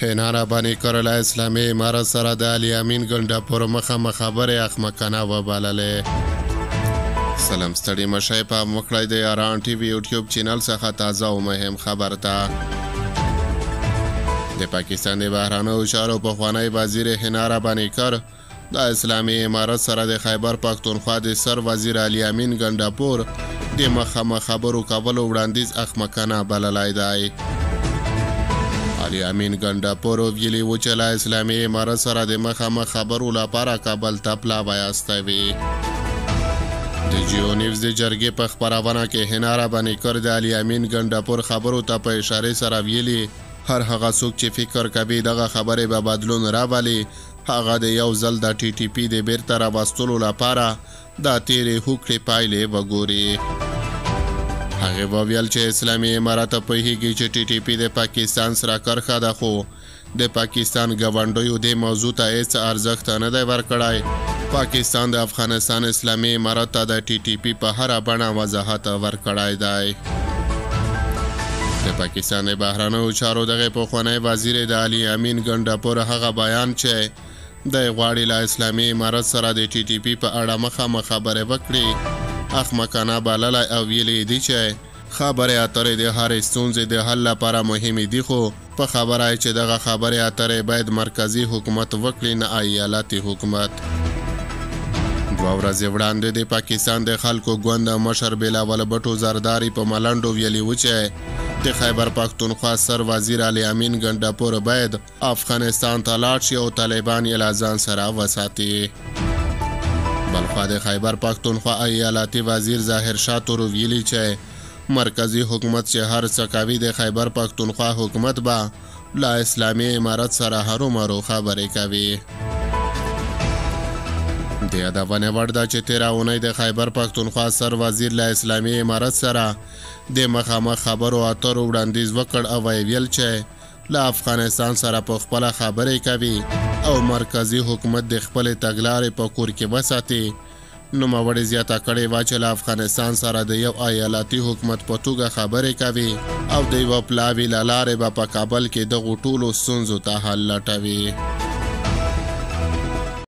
حنا رباني کر له اسلامي امارت سره د علي امین ګنډاپور مخامخ خبرې احمقانه وبللې. سلام، ستړي مشه، پام وکړئ د یاران ټي وي یوټیوب چینل څخه تازه او مهم خبر ته. د پاکستان د بهرنیو چارو پخوانی وزیر حنا رباني کر د اسلامي امارت سره د خیبر پښتونخوا د سر وزیر علي امین ګنډاپور د مخامخ خبرو کولو وړاندیز احمقانه بللی دی. علي امین ګنډاپور ویلي و چې له اسلامي امارت سره د مخامخ خبرو لپاره کابل ته پلاوی استوي. د جیو نیوز د جرګې په خپرونه کې حنا رباني کر د علي امین ګنډاپور خبرو ته په اشارې سره ویلي، هر هغه څوک چې فکر کوي دغه خبرې به بدلون راولي، هغه د یو ځل د ټي ټي پي د بیرته راوستلو لپاره د تیرې هوکړې پایلې وګوري. هغې وویل چې اسلامي امارت پوهیږي چې ټي ټي پي د پاکستان سره کرښه ده، خو د پاکستان ګاونډیو دې موضوع ته هیڅ ارزښت نه دی ورکړی. پاکستان د افغانستان اسلامي امارت ته د ټي ټي پي په هره بڼه وضاحت ورکړی دی. د پاکستان د بهرنیو چارو دغې پخوانی وزیر د علي امین ګنډاپور هغه بیان چې دی غواړي له اسلامي امارت سره د ټي ټي پي په اړه مخامخ خبرې وکړي، احمقانه بللی او ویلي دي چې خبرې اترې د هرې ستونزې د حل لپاره مهمې دي، خو په خبره یې چې دغه خبرې اترې باید مرکزي حکومت وکړي، نه ایالتي حکومت. 2 ورځې وړاندې د پاکستان د خلکو ګوند مشر بلاول بټو زرداري په ملنډو ویلي و چې د خیبر پښتونخوا سر وزیر علي امین ګنډاپور باید افغانستان ته لاړ شي او طالبان یې له ځان سره وساتي. بلخوا د خیبر پښتونخوا ایالتي وزیر ظاهر شاه تور ویلي چې مرکزي حکومت چې هر څه کوي، د خیبر پښتونخوا حکومت به له اسلامي امارت سره هرومرو خبرې کوي. د یادونې وړ ده چې تېره اونۍ د خیبر پښتونخوا سر وزیر له اسلامي امارت سره د مخامخ خبرو اترو وړاندیز وکړ او ویل چې له افغانستان سره په خپله خبرې کوي او مرکزي حکومت د خپلې تګلارې په کور کې وساتي. نوموړي زیاته کړې وه چې له افغانستان سره د یو ایالتي حکومت په توګه خبرې کوي او د یوه پلاوي له لارې به په کابل کې دغو ټولو ستونزو ته حل لټوي.